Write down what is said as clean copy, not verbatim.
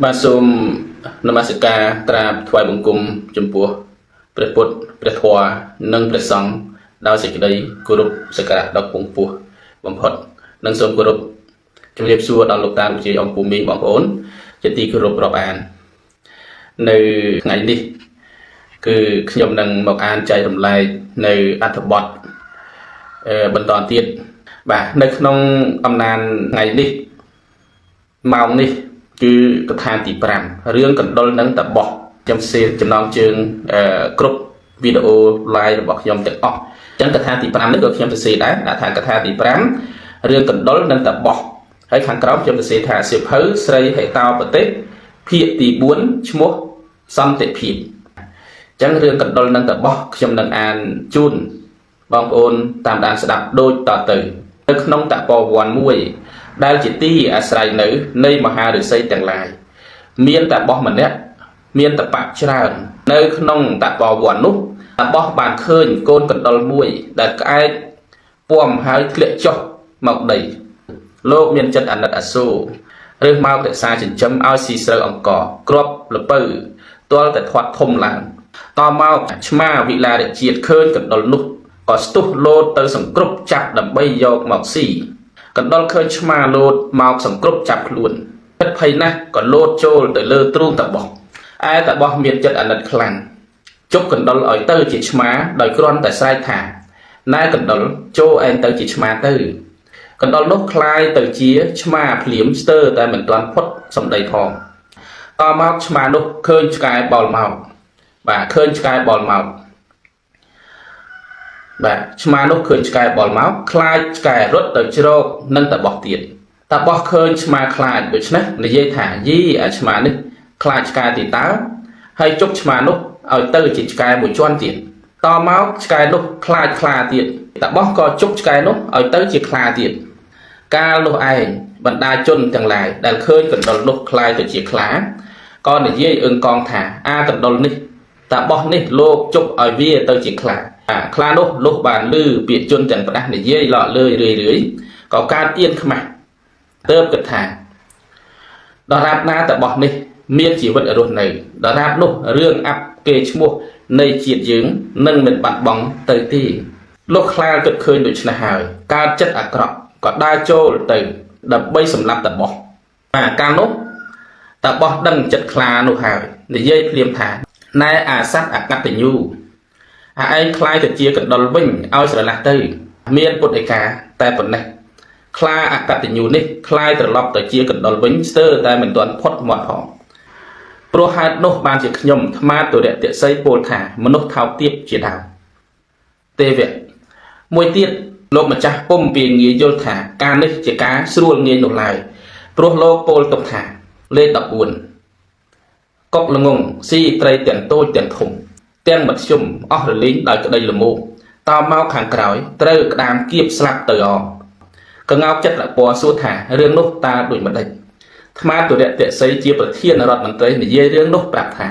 បាទសូមនមស្ការក្រាបថ្វាយបង្គំចំពោះព្រះពុទ្ធព្រះធម៌និងព្រះសង្ឃដោយសេចក្តីគោរពសក្ការៈដ៏ខ្ពង់ខ្ពស់បំផុតនិងសូមគោរពជម្រាបសួរដល់លោកតាលោកជាអង្គពូមីងបងប្អូនជាទីគោរពរាប់អាននៅថ្ងៃនេះគឺខ្ញុំនឹងមកអានចែករំលែកនៅអត្ថបទបន្តទៀតបាទនៅក្នុងអំណានថ្ងៃនេះម៉ោងនេះគឺកថាទី5រឿងកណ្ដុលនិងតបោះខ្ញុំសេចំណងជើងគ្រប់វីដេអូ live របស់ខ្ញុំទាំងអស់អញ្ចឹងកថាទី5នេះក៏ខ្ញុំសរសេរដែរដាក់ថាកថាទី5រឿងកណ្ដុលនិងតបោះហើយខាងក្រោមខ្ញុំសរសេរថាសៀវភៅស្រីហេតោប្រទេសភាគទី4ឈ្មោះសន្តិភាពអញ្ចឹងរឿងកណ្ដុលនិងតបោះខ្ញុំនឹងអានជូនបងប្អូនតាមដានស្ដាប់ដូចតទៅនៅក្នុងតបវ័នមួយដែលជាទីអាស្រ័យនៅនៃមហាឫសីទាំងឡាយមានតបោះម្នាក់មានតបៈច្រើននៅក្នុងតបវ័ននោះតបោះបានឃើញកូនកណ្ដុរមួយដែលក្អែកពំហើយធ្លាក់ចុះមកដីលោកមានចិត្តអាណិតអាសូរឬមករក្សាចិញ្ចឹមឲ្យស៊ីស្រូវអង្គគ្រាប់ល្ពៅទាល់តែធាត់ធំឡើងតមកឆ្មាវិឡារជាតិឃើញកណ្ដុរនោះក៏ស្ទុះលោតទៅសង្គ្រប់ចាប់ដើម្បីយកមកស៊ីកណ្ដុរឃើញឆ្មាលោតមកសង្គ្រប់ចាប់ខ្លួនភិតភ័យណាស់ក៏លោតចូលទៅលើទ្រូងតបោះឯតបោះមានចិត្តអាណិតខ្លាំងជប់កណ្ដុរឲ្យទៅជាឆ្មាដោយគ្រាន់តែស្រែកថាណែកណ្ដុរចូលឯងទៅជាឆ្មាទៅកណ្ដុរនោះคล้ายទៅជាឆ្មាភ្លាមស្ទើរតែមិនទាន់ផុតសម្ដីផងតមកឆ្មានោះឃើញឆ្កែបោលមកបាទឃើញឆ្កែបោលមកបាទឆ្មានោះឃើញឆ្កែបោលមកខ្លាចឆ្កែរត់ទៅជ្រកនឹងតបោះទៀតតបោះឃើញឆ្មាខ្លាចដូច្នេះនិយាយថាយីអាឆ្មានេះខ្លាចឆ្កែទីតើហើយជប់ឆ្មានោះឲ្យទៅជាឆ្កែមួយជាន់ទៀតតមកឆ្កែនោះខ្លាចខ្លាទៀតតបោះក៏ជប់ឆ្កែនោះឲ្យទៅជាខ្លាទៀតកាលនោះឯងបណ្ដាជនទាំងឡាយដែលឃើញកណ្ដុរនោះคล้ายទៅជាខ្លាក៏និយាយអឹងកងថាអាកណ្ដុរនេះតបោះនេះលោកជប់ឲ្យវាទៅជាខ្លាខ្លានោះលុះបានលឺពាក្យជនទាំងផ្ដាស់និយាយឡក់លើយរឿយរឿយក៏កើតអៀនខ្មាស់ទៅគិតថាដរាបណាតបោះនេះមានជីវិតរស់នៅដរាបនោះរឿងអាប់គេឈ្មោះនៃជាតិយើងនឹងមិនបាត់បង់ទៅទេលោកខ្លាគិតឃើញដូច្នេះហើយកើតចិត្តអាក្រក់ក៏ដើរចូលទៅដើម្បីសម្លាប់តបោះបាទកាលនោះតបោះដឹងចិត្តខ្លានោះហើយនិយាយភ្លាមថាណែអាសត្វអកតញ្ញូអាឯងខ្លាយទៅជាកណ្ដុរវិញឲ្យស្រឡះទៅមានពុទ្ធិកាតែប៉ុណ្ណេះខ្លាអកតញ្ញូនេះខ្លាយត្រឡប់ទៅជាកណ្ដុរវិញស្ទើរតែមិនទាន់ផុតមាត់ផងព្រោះហេតុនោះបានជាខ្ញុំអាត្មាទុរតិសីពោលថាមនុស្សថោកទាបជាដើមទេវៈមួយទៀតលោកម្ចាស់ពុំពីងាយយល់ថាការនេះជាការស្រួលងាយនោះឡើយព្រោះលោកពោលទុកថាលេខ14កុកល្ងងស៊ីត្រីទាំងតូចទាំងធំទាំងមធ្យមអស់រលីងដោយក្តីល្មោកតមកខាងក្រោយត្រូវក្តាមគៀបស្លាប់ទៅអកងោកចិត្តរពណ៌សួរថារឿងនោះតើដូចម្ដេចអាត្មាទុរតិសីជាប្រធានរដ្ឋមន្ត្រីនិយាយរឿងនោះប្រាប់ថា